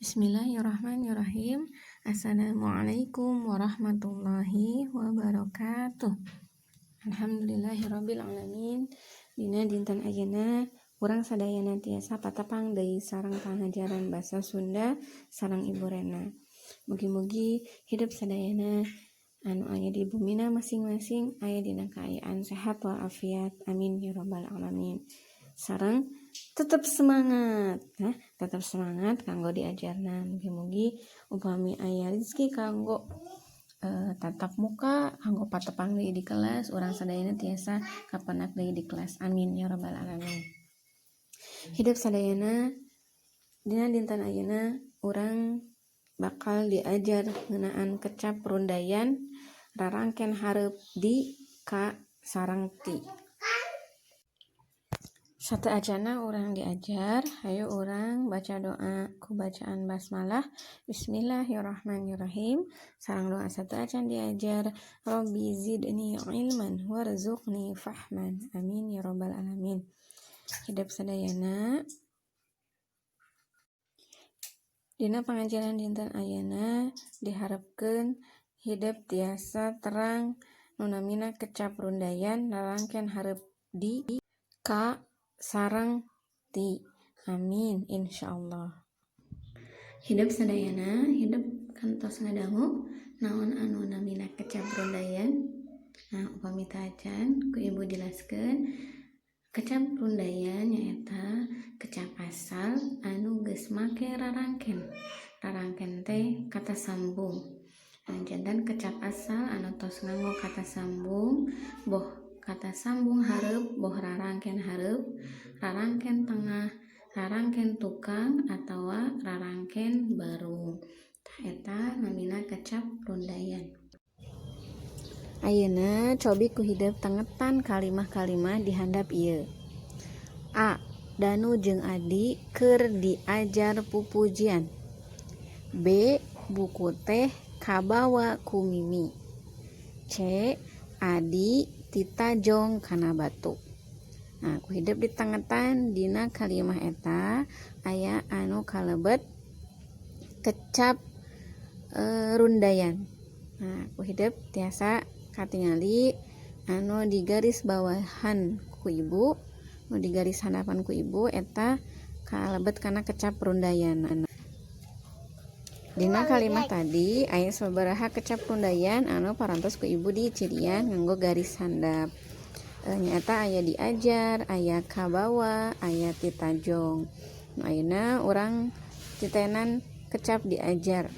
Bismillahirrahmanirrahim. Assalamualaikum warahmatullahi wabarakatuh. Alhamdulillahirabbil alamin. Dina dinten ayeuna urang sadayana tiasa patepang deui sareng pangajaran basa Sunda sareng Ibu Rena. Mugi-mugi hidup sadayana anu aya di bumina masing-masing aya dina kaayaan sehat walafiat. Amin ya rabbal alamin. Sareng tetap semangat, nah, tetap semangat kanggo diajarna. Mugi-mugi upami aya rezeki kanggo tatap muka, kanggo patepang deui di kelas, urang sadayana tiasa kapendak deui di kelas. Amin ya rabbal alamin. Hidup sadayana, dina dinten ayeuna urang bakal diajar ngeunaan kecap rundayan rarangken hareup di, ka, sareng ti. Sateuacanna urang diajar, hayu urang baca doa ku bacaan basmalah. Bismillahirrahmanirrahim. Sareng doa sateuacan diajar. Rabbi zidni ilman warzuqni fahman. Amin ya rabbal alamin. Hidup sadayana, dina pangajaran dinten ayeuna diharepkeun hidep tiasa terang nu namina kecap rundayan rarangken hareup di, ka, sareng ti. Amin, insyaallah. Hidep sadayana, hidep kantos ngadangu naon anu namina kecap rundayan? Nah, upami tacan, ku Ibu jelaskeun. Kecap rundayan nyaeta kecap asal anu geus make rarangken. Rarangken teh kata sambung. Nah, janten kecap asal anu tos nganggo kata sambung, boh kata sambung hareup, boh rarangken hareup, rarangken tengah, rarangken tukang, atawa rarangken barung. Tah, eta namina kecap rundayan. Ayeuna cobi ku hidep tengetan kalimah-kalimah di handap ieu. A. Danu jeung Adi keur diajar pupujian. B. Buku teh kabawa ku Mimi. C. Adi titajong kana batu. Nah, ku hidep ditengetan dina kalimah eta aya anu kalebet kecap rundayan. Nah, ku hidep tiasa katingali anu di garis bawahan ku Ibu, nu di garis handapan ku Ibu, eta kalebet kana kecap rundayan. Dina kalimah tadi aya sababaraha kecap rundayan anu parantos ku Ibu dicirian nganggo garis handap. Nyaeta aya diajar, aya kabawa, aya titajong. Nu ayeuna urang titenan kecap diajar.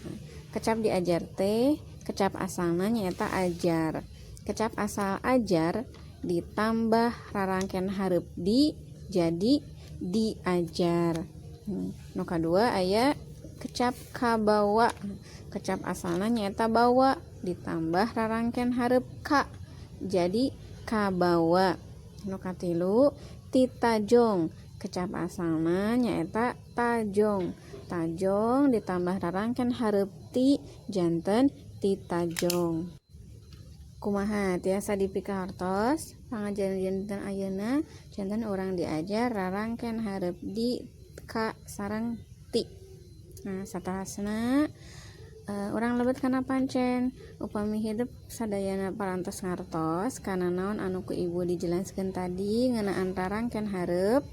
Kecap diajar teh kecap asalna nyaeta ajar. Kecap asal ajar ditambah rarangken hareup di, jadi diajar. Nu kadua aya kecap kabawa. Kecap asalna nyaeta bawa ditambah rarangken hareup ka, jadi kabawa. Nu katilu, titajong. Kecap asalna nyaeta tajong. Tajong ditambah rarangken hareup ti, janten titajong. Kumaha, tiasa dipikahartos pangajaran dinten ayeuna? Janten urang diajar rarangken hareup di, ka, sareng ti. Nah, saterasna urang lebet kana pancen. Upami hidep sadayana parantos ngartos kana naon anu ku Ibu dijelaskeun tadi ngeunaan rarangken hareup,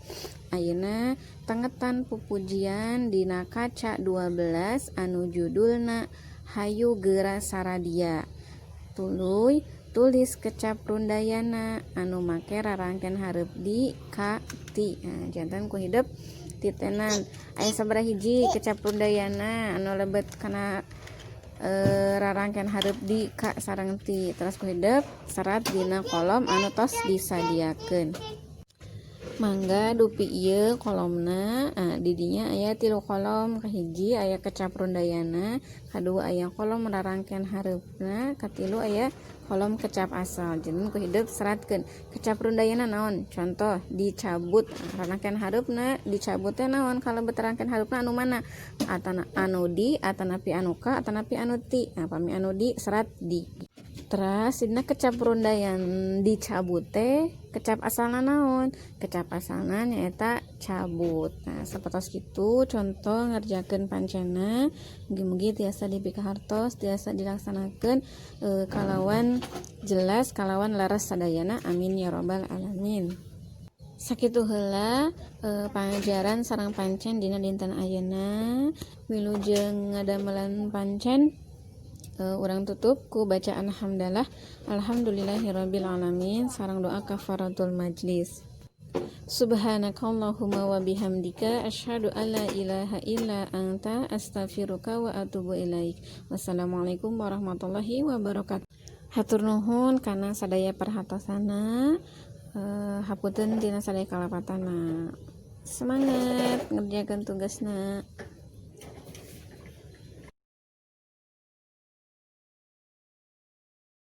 ayeuna tengetan pupujian dina kaca 12 anu judulna Hayu Geura Saradia. Tuluy tulis kecap rundayana anu make rarangken hareup di, ka, ti. Nah, janten ku hidep titenan aya sabaraha hiji kecap rundayana anu lebet kana rarangken hareup di, ka, sareng ti. Terus ku hidep serat dina kolom anu tos disadiakeun. Mangga dupi ieu kolomna. Nah, di dinya aya tilu kolom. Kahiji aya kecap rundayana, kadua aya kolom rarangken hareupna, katilu aya kolom kecap asal. Janten ku hidep seratkeun kecap rundayana naon. Contoh, dicabut. Rarangken hareupna dicabut teh naon? Kalebet rarangken hareupna anu mana? Atana anu di, atanapi anu ka, atanapi anu ti? Nah, pami anu di, serat di. Teras dina kecap rundayan dicabut teh kecap asalna naon? Kecap asalna nyaeta cabut. Nah, sapertos kitu contoh ngerjakeun pancenna. Mugi-mugi tiasa dipikahartos, tiasa dilaksanakeun kalawan jelas, kalawan leres sadayana. Amin ya robbal alamin. Sakitu heula pangajaran sareng pancen dina dinten ayeuna. Wilujeng ngadamelan pancen. Urang tutup ku bacaan hamdalah, alhamdulillahirabbil alamin, sareng doa kafaratul majlis. Subhanakallahumma wa bihamdika, asyhadu an la ilaha illa anta, astaghfiruka wa atubu ilaik. Wassalamualaikum warahmatullahi wabarakatuh. Hatur nuhun kana sadaya perhatosana. Hapunten dina sadaya kalepatana. Semangat ngerjakeun tugasna.